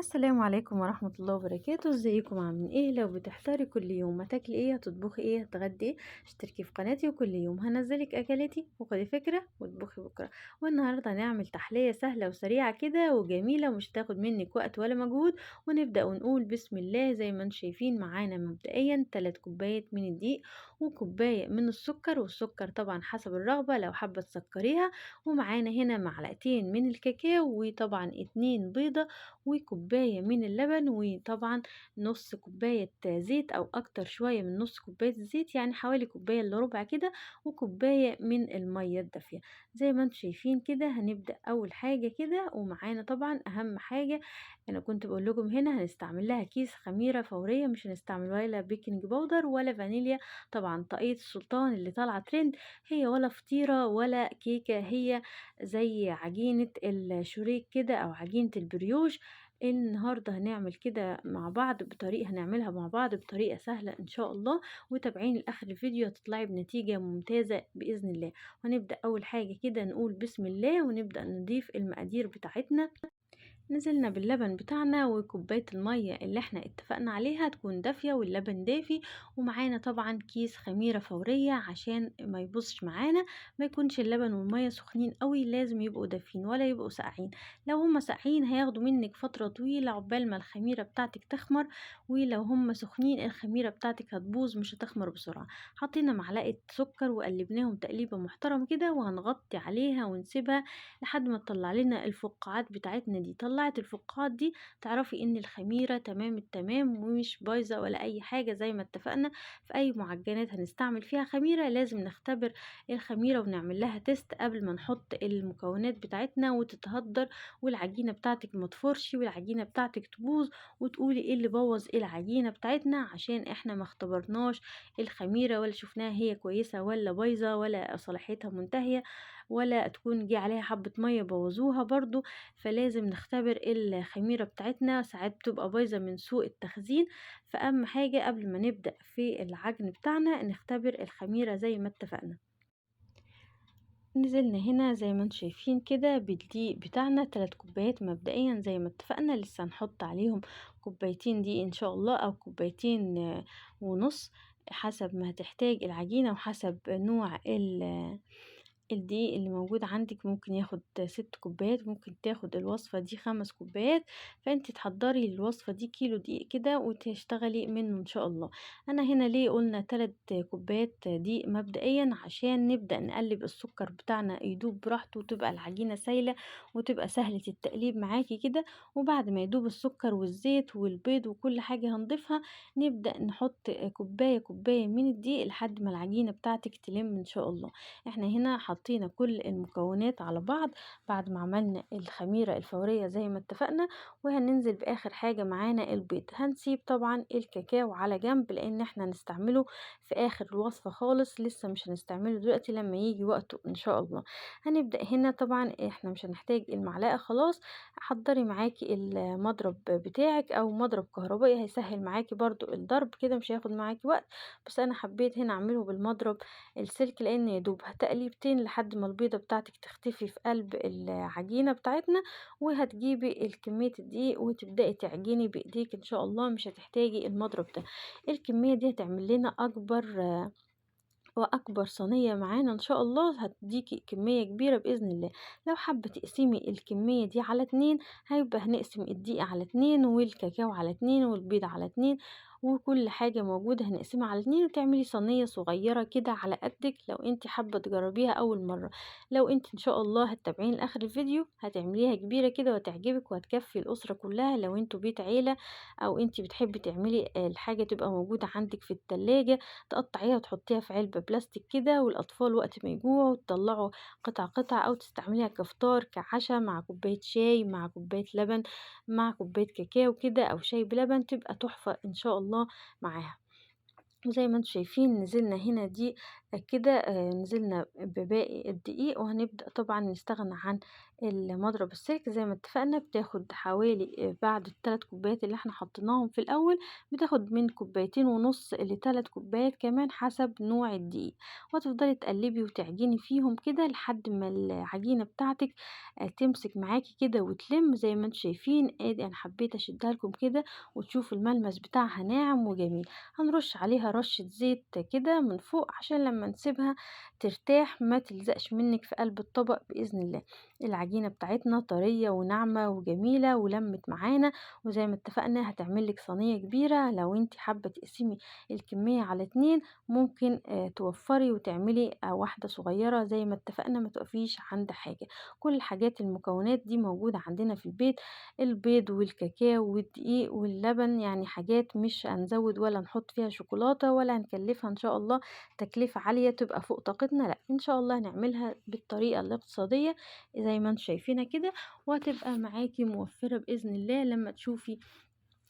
السلام عليكم ورحمة الله وبركاته. ازيكم عاملين ايه؟ لو بتحتاري كل يوم ما تاكلي ايه، هتطبخي ايه، هتغدي ايه، اشتركي في قناتي وكل يوم هنزلك اكلاتي وخدي فكرة واطبخي بكرة. والنهاردة هنعمل تحلية سهلة وسريعة كده وجميلة ومش هتاخد منك وقت ولا مجهود. ونبدأ ونقول بسم الله. زي ما انتم شايفين معانا مبدئيا 3 كوبايات من الدقيق وكوباية من السكر، والسكر طبعا حسب الرغبة لو حابة تسكريها، ومعانا هنا معلقتين من الكاكاو وطبعا 2 بيضة وكوباية من اللبن، وطبعا نص كوباية زيت أو أكتر شوية من نص كوباية الزيت، يعني حوالي كوباية إلا ربع كده، وكوباية من المية الدافية. زي ما انتم شايفين كده هنبدأ أول حاجة كده، ومعانا طبعا أهم حاجة أنا كنت بقول لكم هنا هنستعمل لها كيس خميرة فورية، مش هنستعمل ولا baking powder ولا فانيليا. طبعا طاقية السلطان اللي طالعة ترند هي ولا فطيرة ولا كيكة، هي زي عجينة الشريك كده أو عجينة البريوش. النهاردة هنعمل كده مع بعض بطريقة، هنعملها مع بعض بطريقة سهلة إن شاء الله، وتابعيني لآخر الفيديو هتطلعي بنتيجة ممتازة بإذن الله. وهنبدأ أول حاجة كده نقول بسم الله، ونبدأ نضيف المقادير بتاعتنا. نزلنا باللبن بتاعنا وكوباية المية اللي احنا اتفقنا عليها تكون دافية واللبن دافي، ومعانا طبعا كيس خميرة فورية عشان ما يبوظش معانا، ما يكونش اللبن والمية سخنين قوي، لازم يبقوا دافين ولا يبقوا ساقعين. لو هم ساقعين هياخدوا منك فترة طويلة عقبال ما الخميرة بتاعتك تخمر، ولو هم سخنين الخميرة بتاعتك هتبوظ مش هتخمر بسرعة. حطينا معلقة سكر وقلبناهم تقليبة محترم كده، وهنغطي عليها ونسيبها لحد ما تطلع لنا الفقاعات بتاعتنا دي. طلعت الفقاعات دي تعرفي ان الخميرة تمام التمام ومش بايظة ولا اي حاجة. زي ما اتفقنا في اي معجنات هنستعمل فيها خميرة لازم نختبر الخميرة ونعمل لها test قبل ما نحط المكونات بتاعتنا وتتهدر والعجينة بتاعتك ما تفرش والعجينة بتاعتك تبوظ وتقولي ايه اللي بوظ العجينة بتاعتنا، عشان احنا ما اختبرناش الخميرة ولا شفناها هي كويسة ولا بايظة ولا صلاحيتها منتهية ولا تكون جه عليها حبة مية بوظوها برضو. فلازم نختبر الخميرة بتاعتنا، ساعات بتبقى بايظة من سوء التخزين. فأهم حاجة قبل ما نبدأ في العجن بتاعنا نختبر الخميرة زي ما اتفقنا. نزلنا هنا زي ما انتم شايفين كده بالدقيق بتاعنا 3 كوبايات مبدئيا زي ما اتفقنا، لسه هنحط عليهم كوبايتين دقيق ان شاء الله او كوبايتين ونص حسب ما هتحتاج العجينة وحسب نوع الدقيق اللي موجود عندك. ممكن ياخد 6 كوبايات، ممكن تاخد الوصفة دي 5 كوبايات، فانت تحضري الوصفة دي كيلو دقيق كده وتشتغلي منه ان شاء الله. انا هنا ليه قلنا 3 كوبايات دقيق مبدئيا؟ عشان نبدأ نقلب السكر بتاعنا يدوب براحته وتبقى العجينة سايلة وتبقى سهلة التقليب معاكي كده. وبعد ما يدوب السكر والزيت والبيض وكل حاجة هنضيفها نبدأ نحط كوباية كوباية من الدقيق لحد ما العجينة بتاعتك تلم ان شاء الله. احنا هنا حطينا كل المكونات على بعض بعد ما عملنا الخميرة الفورية زي ما اتفقنا، وهننزل بآخر حاجة معانا البيض. هنسيب طبعا الكاكاو على جنب لان احنا هنستعمله في اخر الوصفة خالص، لسه مش هنستعمله دلوقتي لما يجي وقته ان شاء الله. هنبدأ هنا طبعا احنا مش هنحتاج المعلقة خلاص، حضري معاكي المضرب بتاعك او مضرب كهربائي هيسهل معاكي برضو الضرب كده، مش هياخد معاكي وقت. بس انا حبيت هنا اعمله بالمضرب السلك لان يدوب تقليبتين لحد ما البيضة بتاعتك تختفي في قلب العجينة بتاعتنا. وهتجيبي الكمية الدقيق وتبدأي تعجني بايديك ان شاء الله، مش هتحتاجي المضرب ده. الكمية دي هتعمل لنا واكبر صينية معانا ان شاء الله، هتديكي كمية كبيرة بإذن الله. لو حابة تقسمي الكمية دي على 2 هيبقى هنقسم الدقيق على 2 والكاكاو على 2 والبيض على 2 وكل حاجة موجودة هنقسمها على 2، وتعملي صينية صغيرة كده على قدك لو انت حابة تجربيها أول مرة. لو انت ان شاء الله هتتابعيني لآخر الفيديو هتعمليها كبيرة كده وهتعجبك وهتكفي الأسرة كلها. لو انتوا بيت عيلة أو انت بتحبي تعملي الحاجة تبقى موجودة عندك في التلاجة، تقطعيها وتحطيها في علبة بلاستيك كده، والأطفال وقت ما يجوعوا تطلعوا قطع قطع، أو تستعمليها كفطار كعشاء مع كوباية شاي مع كوباية لبن مع كوباية كاكاو كده أو شاي بلبن، تبقى تحفة إن شاء الله معاها. وزي ما انتم شايفين نزلنا هنا دي كده نزلنا بباقي الدقيق، وهنبدأ طبعا نستغنى عن المضرب السلك زي ما اتفقنا. بتاخد حوالي بعد ال3 كوبايات اللي احنا حطيناهم في الأول، بتاخد من 2.5 كوباية ل3 كوبايات كمان حسب نوع الدقيق، وهتفضلي تقلبي وتعجني فيهم كده لحد ما العجينة بتاعتك تمسك معاكي كده وتلم زي ما انتم شايفين. ادي انا حبيت اشدها لكم كده وتشوفوا الملمس بتاعها ناعم وجميل. هنرش عليها رشة زيت كده من فوق عشان لما نسيبها ترتاح ما تلزقش منك في قلب الطبق بإذن الله. العجينة بتاعتنا طرية وناعمة وجميلة ولمت معانا، وزي ما اتفقنا هتعملك صينية كبيرة. لو انت حابة تقسمي الكمية على 2 ممكن توفري وتعملي واحدة صغيرة زي ما اتفقنا، ما تقفيش عند حاجة. كل الحاجات المكونات دي موجودة عندنا في البيت، البيض والكاكاو والدقيق واللبن، يعني حاجات مش هنزود ولا نحط فيها شوكولاتة ولا هنكلفها إن شاء الله تكلفة عالية تبقى فوق طاقتنا، لا إن شاء الله هنعملها بالطريقة الاقتصادية زي ما انتم شايفينها كده، وهتبقى معاكي موفرة بإذن الله. لما تشوفي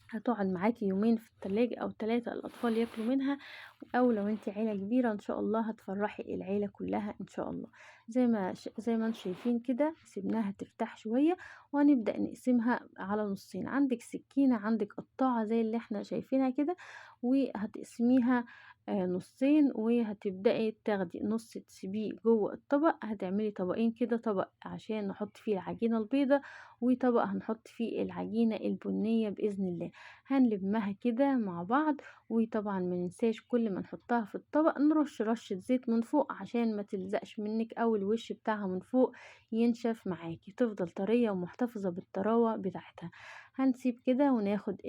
هتقعد معاكي يومين في التلاجة أو 3 الأطفال ياكلوا منها، أو لو انت عيلة كبيرة إن شاء الله هتفرحي العيلة كلها إن شاء الله. زي ما انتم شايفين كده سيبناها ترتاح شوية، وهنبدأ نقسمها على نصين. عندك سكينة، عندك قطاعة زي اللي احنا شايفينها كده، وهتقسميها نصين، وهتبدأي تاخدي نص تسيبيه جوه الطبق. هتعملي طبقين كده، طبق عشان نحط فيه العجينة البيضة، وطبق هنحط فيه العجينة البنية بإذن الله. هنلمها كده مع بعض، وطبعا ما ننساش كل ما نحطها في الطبق نرش رشة زيت من فوق عشان ما تلزقش منك او الوش بتاعها من فوق ينشف معاكي، تفضل طرية ومحتفظة بالطراوة بتاعتها. هنسيب كده وناخد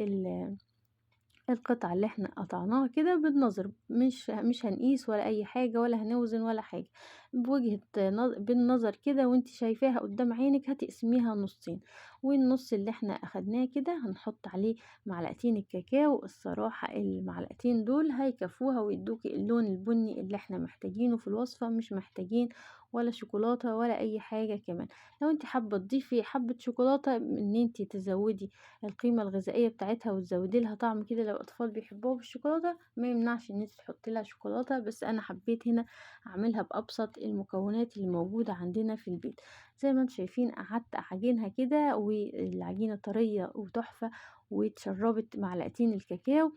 القطعة اللي احنا قطعناها كده بالنظر، مش هنقيس ولا اي حاجة ولا هنوزن ولا حاجة، بالنظر كده وانت شايفاها قدام عينك هتقسميها نصين. والنص اللي احنا اخدناه كده هنحط عليه معلقتين الكاكاو. الصراحة المعلقتين دول هيكفوها ويدوكي اللون البني اللي احنا محتاجينه في الوصفة، مش محتاجين ولا شوكولاتة ولا اي حاجة كمان. لو انت حابة تضيفي حبة شوكولاتة ان انت تزودي القيمة الغذائية بتاعتها وتزودي لها طعم كده، لو الاطفال بيحبوها بالشوكولاتة ما يمنعش ان انت تحطي لها شوكولاتة، بس انا حبيت هنا اعملها بابسط المكونات اللي موجودة عندنا في البيت. زي ما انتم شايفين قعدت اعجنها كده، والعجينة طرية وتحفة واتشربت معلقتين الكاكاو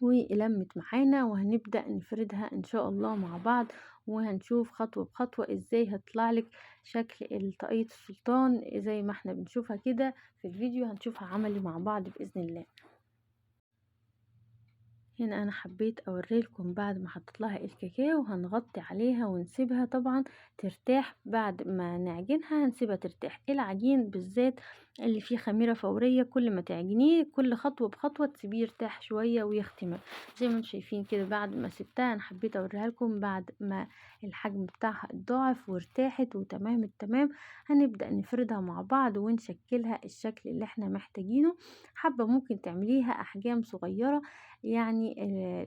ولمت معانا. وهنبدأ نفردها ان شاء الله مع بعض، وهنشوف خطوة بخطوة ازاي هتطلع لك شكل طاقية السلطان زي ما احنا بنشوفها كده في الفيديو، هنشوفها عملي مع بعض بإذن الله. هنا انا حبيت اوريلكم بعد ما حطيت لها الكاكاو هنغطي عليها ونسيبها طبعا ترتاح. بعد ما نعجنها هنسيبها ترتاح. العجين بالذات اللي فيه خميرة فورية كل ما تعجنيه كل خطوة بخطوة تسيبيه يرتاح شوية ويختمر. زي ما انتم شايفين كده بعد ما سبتها انا حبيت اوريها لكم بعد ما الحجم بتاعها اتضاعف وارتاحت وتمام التمام. هنبدأ نفردها مع بعض ونشكلها الشكل اللي احنا محتاجينه. حابة ممكن تعمليها احجام صغيرة، يعني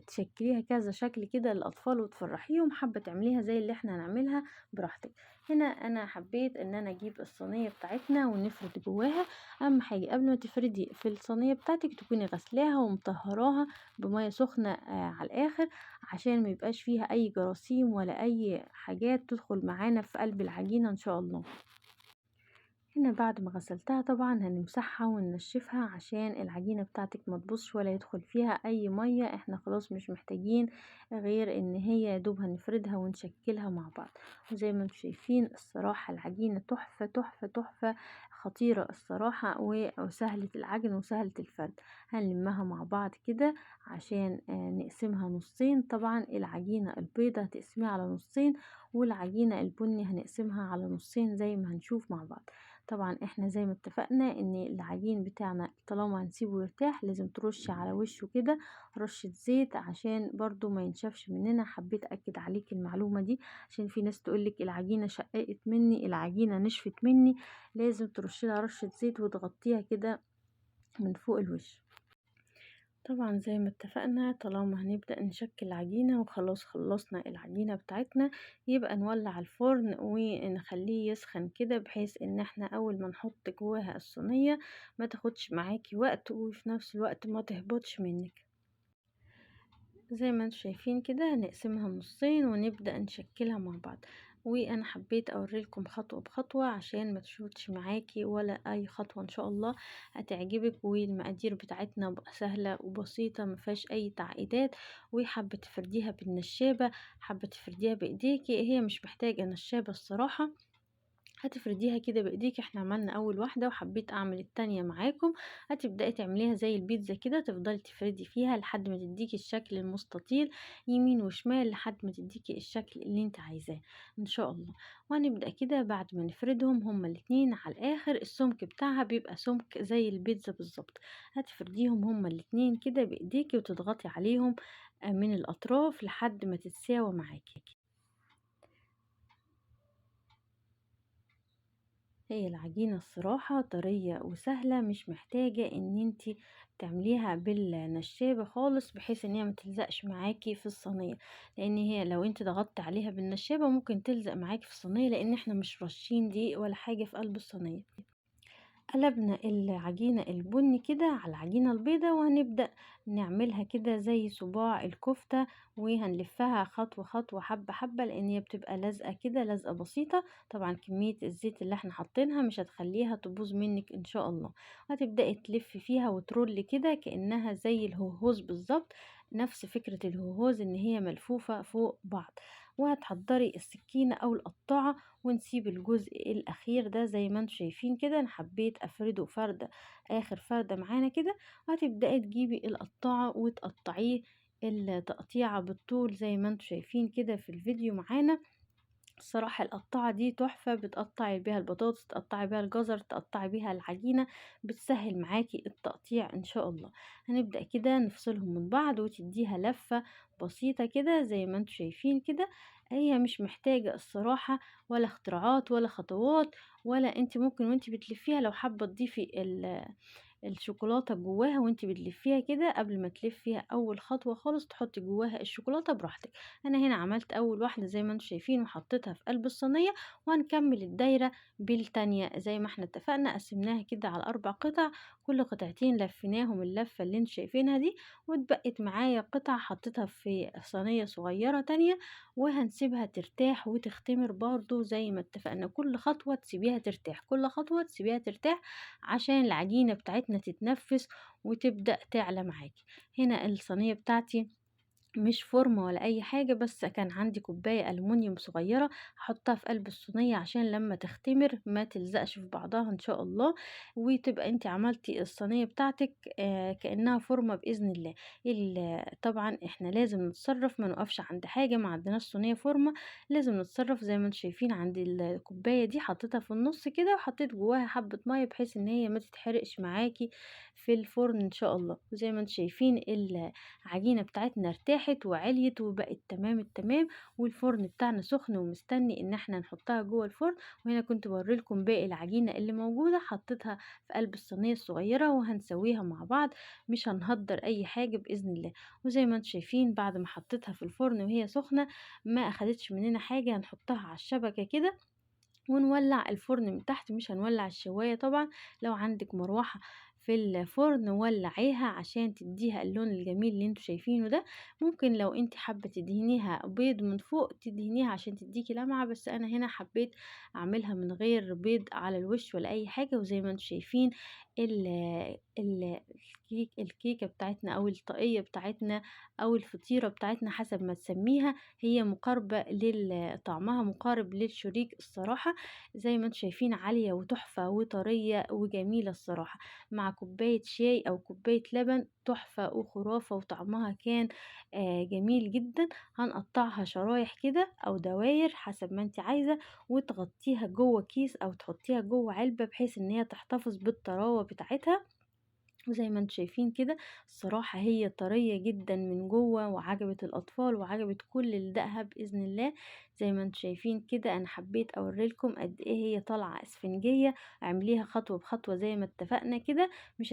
تشكليها كذا شكل كده للأطفال وتفرحيهم، حابة تعمليها زي اللي احنا هنعملها براحتك. هنا انا حبيت ان انا اجيب الصينية بتاعتنا ونفرد جواها. اهم حاجة قبل ما تفردي في الصينية بتاعتك تكوني غسلاها ومطهراها بمية سخنة على الاخر، عشان ما يبقاش فيها اي جراثيم ولا اي حاجات تدخل معانا في قلب العجينة ان شاء الله. هنا بعد ما غسلتها طبعا هنمسحها وننشفها عشان العجينة بتاعتك ما تبوظش ولا يدخل فيها اي مية. احنا خلاص مش محتاجين غير ان هي يا دوب هنفردها ونشكلها مع بعض. وزي ما انتم شايفين الصراحة العجينة تحفة تحفة تحفة، خطيرة الصراحة، وسهلة العجن وسهلة الفرد. هنلمها مع بعض كده عشان نقسمها نصين. طبعا العجينة البيضة هتقسميها على نصين، والعجينة البني هنقسمها على نصين زي ما هنشوف مع بعض. طبعا احنا زي ما اتفقنا ان العجين بتاعنا طالما هنسيبه يرتاح لازم ترشي على وشه كده رشة زيت عشان برضو ما ينشفش مننا. حبيت اكد عليك المعلومة دي عشان في ناس تقولك العجينة شققت مني، العجينة نشفت مني. لازم ترشي لها رشة زيت وتغطيها كده من فوق الوش. طبعا زي ما اتفقنا طالما هنبدأ نشكل العجينة وخلاص خلصنا العجينة بتاعتنا، يبقى نولع الفرن ونخليه يسخن كده بحيث ان احنا اول ما نحط جواها الصينية ما تاخدش معاكي وقت، وفي نفس الوقت ما تهبطش منك. زي ما انتم شايفين كده هنقسمها نصين ونبدأ نشكلها مع بعض. وانا حبيت اوريلكم خطوة بخطوة عشان ما تشوتش معاكي ولا اي خطوة، ان شاء الله هتعجبك. والمقادير بتاعتنا سهلة وبسيطة، ما فيهاش اي تعقيدات. وحابة تفرديها بالنشابة، حابة تفرديها بايديكي، هي مش محتاجة نشابة الصراحة، هتفرديها كده بايديك. احنا عملنا اول واحدة وحبيت اعمل التانية معاكم. هتبدأي تعمليها زي البيتزا كده، تفضلي تفردي فيها لحد ما تديكي الشكل المستطيل يمين وشمال، لحد ما تديكي الشكل اللي انت عايزاه ان شاء الله. وهنبدأ كده بعد ما نفردهم هما الاتنين على الاخر، السمك بتاعها بيبقى سمك زي البيتزا بالظبط. هتفرديهم هما الاتنين كده بايديكي وتضغطي عليهم من الاطراف لحد ما تتساوى معاكي. هي العجينة الصراحة طرية وسهلة، مش محتاجة ان انتي تعمليها بالنشابة خالص، بحيث ان هي ما تلزقش معاكي في الصينية، لان هي لو انتي ضغطتي عليها بالنشابة ممكن تلزق معاكي في الصينية، لان احنا مش رشين دقيق ولا حاجة في قلب الصينية. قلبنا العجينة البني كده على العجينة البيضة، وهنبدأ نعملها كده زي صباع الكفتة، وهنلفها خطوة خطوة حبة حبة، لان هي بتبقى لازقة كده لازقة بسيطة. طبعا كمية الزيت اللي احنا حاطينها مش هتخليها تبوظ منك ان شاء الله. هتبدأي تلفي فيها وترولي كده كأنها زي الهوهوز بالظبط، نفس فكرة الهوهوز ان هي ملفوفة فوق بعض. وهتحضري السكينة او القطاعة، ونسيب الجزء الاخير ده زي ما انتم شايفين كده. انا حبيت افرده فردة، اخر فردة معانا كده. وهتبدأي تجيبي القطاعة وتقطعيه التقطيعة بالطول زي ما انتم شايفين كده في الفيديو معانا. الصراحة القطاعة دي تحفة، بتقطعي بيها البطاطس، تقطعي بيها الجزر، تقطعي بيها العجينة، بتسهل معاكي التقطيع ان شاء الله. هنبدأ كده نفصلهم من بعض وتديها لفة بسيطة كده زي ما انتم شايفين كده. هي مش محتاجة الصراحة ولا اختراعات ولا خطوات، ولا انت ممكن وانت بتلفيها لو حابة تضيفي الشوكولاتة جواها وانت بتلفيها كده، قبل ما تلفيها اول خطوة خالص تحطي جواها الشوكولاتة براحتك. انا هنا عملت اول واحدة زي ما انتم شايفين وحطيتها في قلب الصينية، وهنكمل الدايرة بالتانية زي ما احنا اتفقنا. قسمناها كده على 4 قطع، كل قطعتين لفيناهم اللفة اللي انتم شايفينها دي، واتبقت معايا قطعة حطيتها في صينية صغيرة تانية، وهنسيبها ترتاح وتختمر برضو زي ما اتفقنا. كل خطوة تسيبيها ترتاح، كل خطوة تسيبيها ترتاح عشان العجينة بتاعتنا تتنفس وتبدأ تعلى معاكي. هنا الصينية بتاعتي مش فورمة ولا أي حاجة، بس كان عندي كوباية ألمونيوم صغيرة هحطها في قلب الصينية عشان لما تختمر ما تلزقش في بعضها إن شاء الله، وتبقى انت عملتي الصينية بتاعتك كأنها فورمة بإذن الله. طبعا احنا لازم نتصرف، ما نقفش عند حاجة، ما عندناش صينية فورمة لازم نتصرف. زي ما انتم شايفين عند الكوباية دي حطيتها في النص كده، وحطيت جواها حبة مية بحيث ان هي ما تتحرقش معاكي في الفرن إن شاء الله. وزي ما انتم شايفين العجينة بتاعتنا ارتاحت وعليت وبقت تمام التمام، والفرن بتاعنا سخن ومستني ان احنا نحطها جوه الفرن. وهنا كنت بوريلكم باقي العجينة اللي موجودة، حطيتها في قلب الصينية الصغيرة وهنسويها مع بعض، مش هنهدر اي حاجة بإذن الله. وزي ما انتم شايفين بعد ما حطيتها في الفرن وهي سخنة ما اخدتش مننا حاجة، هنحطها على الشبكة كده ونولع الفرن من تحت، مش هنولع الشواية طبعا. لو عندك مروحة في الفرن ولعيها عشان تديها اللون الجميل اللي انتوا شايفينه ده. ممكن لو انت حابة تدهنيها بيض من فوق تدهنيها عشان تديكي لمعة، بس انا هنا حبيت اعملها من غير بيض على الوش ولا اي حاجة. وزي ما انتوا شايفين الكيكة بتاعتنا او الطاقية بتاعتنا او الفطيرة بتاعتنا حسب ما تسميها، هي مقاربة طعمها مقارب للشريك الصراحة. زي ما انتوا شايفين عالية وتحفة وطرية وجميلة الصراحة، مع كوباية شاي او كوباية لبن تحفة وخرافة، وطعمها كان جميل جدا. هنقطعها شرايح كده او دواير حسب ما انت عايزة، وتغطيها جوه كيس او تحطيها جوه علبة بحيث ان هي تحتفظ بالطراوة بتاعتها. وزي ما انتم شايفين كده الصراحة هي طرية جدا من جوه، وعجبت الأطفال وعجبت كل اللي دقها بإذن الله. زي ما انتم شايفين كده انا حبيت اوريلكم قد ايه هي طالعة اسفنجية. اعمليها خطوة بخطوة زي ما اتفقنا كده، مش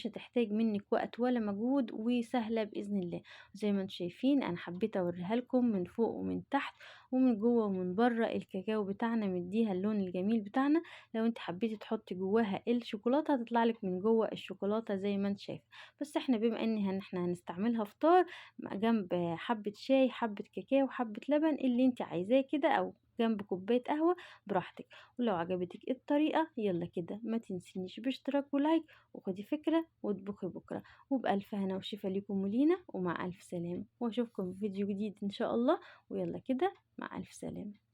هتحتاج منك وقت ولا مجهود، وسهلة بإذن الله. زي ما انتم شايفين انا حبيت اوريها لكم من فوق ومن تحت ومن جوه ومن بره. الكاكاو بتاعنا مديها اللون الجميل بتاعنا. لو انت حبيتي تحطي جواها الشوكولاتة هتطلع لك من جوه الشوكولاتة زي ما انت شايفه. بس احنا بما ان احنا هنستعملها فطار جنب حبه شاي، حبه كاكاو، حبه لبن، اللي انت عايزاه كده، او جنب كوباية قهوة براحتك. ولو عجبتك الطريقة يلا كده ما تنسينيش باشتراك و like، وخدي فكرة واطبخي بكره. وبألف هنا وشفا ليكم ولينا، ومع ألف سلامه، واشوفكم في فيديو جديد ان شاء الله. ويلا كده مع ألف سلامه.